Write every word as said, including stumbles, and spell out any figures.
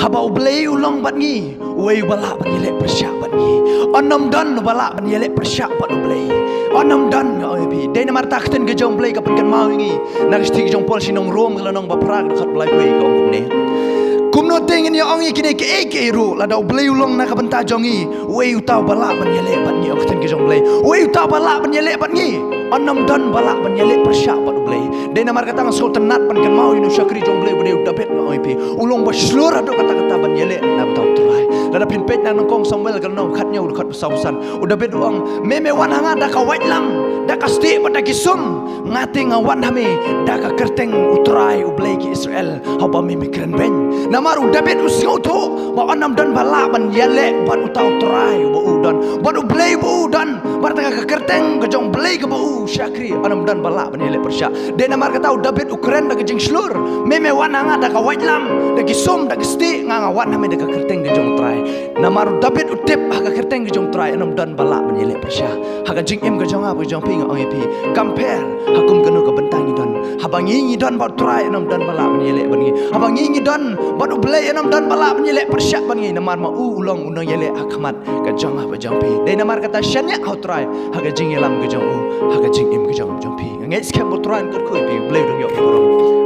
Haba U Blei u long bad ngi, uei uba lah ban ïaleh pyrshah bad ngi? Yn ym don uba lah ban ïaleh pyrshah bad U Blei. Yn ym don, nga ong ïa phi. Dei namar kata ka ktien ka jong U Blei ka pynkynmaw ïa ngi na ka shithi ka jong u Paul sha ki nong Rom, ka lynnong ba phra, ka dkhot ba laiphew, ka ong kumne: Kumno te ngin ïa ong ïa kine kiei kiei ruh? Lada U Blei u long na ka bynta jong ngi, uei uta uba lah ban ïaleh bad ngi? Ong ka ktien ka jong U Blei, uei uta uba lah ban ïaleh bad ngi? Yn ym don ba lah ban ïaleh pyrshah bad U Blei. Dei namar kata nga sngewtynnat ban kynmaw ïa une u shakri jong U Blei uba dei u Dabid, nga ong ïa phi. U long ba shlur haduh katta katta ban ïaleh na ka bynta U Trai. Lada phin peit na Nyngkong Samuel ka lynnong khathynñiew, dkhot ba sawphew san, u Dabid u ong: Me, me wan ha nga da ka waitlam, da ka stieh bad da ki sum. Nga te nga wan ha me da ka kyrteng U Trai, U Blei ki Israel, ha uba me, me kren beiñ. Namar u Dabid u sngewthuh ba yn ym don ba lah ban ïaleh bad uta U Trai uba u don, bad U Blei uba u don, bad kata ka kyrteng ka jong U Blei kaba u shakri, yn ym don ba lah ban ïaleh pyrshah. Dei namar kata u Dabid u kren da ka jingshlur: Me, me wan ha nga da ka waitlam, da ki sum, da ki stieh, nga, nga wan ha me da ka kyrteng ka jong U Trai. Namar u Dabid u tip ha ka kyrteng ka jong U Trai yn ym don ba lah ban ïaleh pyrshah. Ha ka jingim ka jong nga bad ka jong phi, nga ong ïa phi, kam pher ha kum kano ka bynta ngi don, haba ngi, ngi don bad U Trai, yn ym don ba lah ban ïaleh bad ngi. Haba ngi, ngi don bad U Blei, yn ym don ba lah ban ïaleh pyrshah bad ngi, namar ma u u long u nongïaleh ha khmat ka jong nga bad ka jong phi. Dei namar kata shaniah ha U Trai ha ka jingïalam ka jong u, ha ka jingim ka jong nga bad jong phi. Nga ngeit skhem ba U Trai un kyrkhu ïa phi. U Blei un ïoh burom.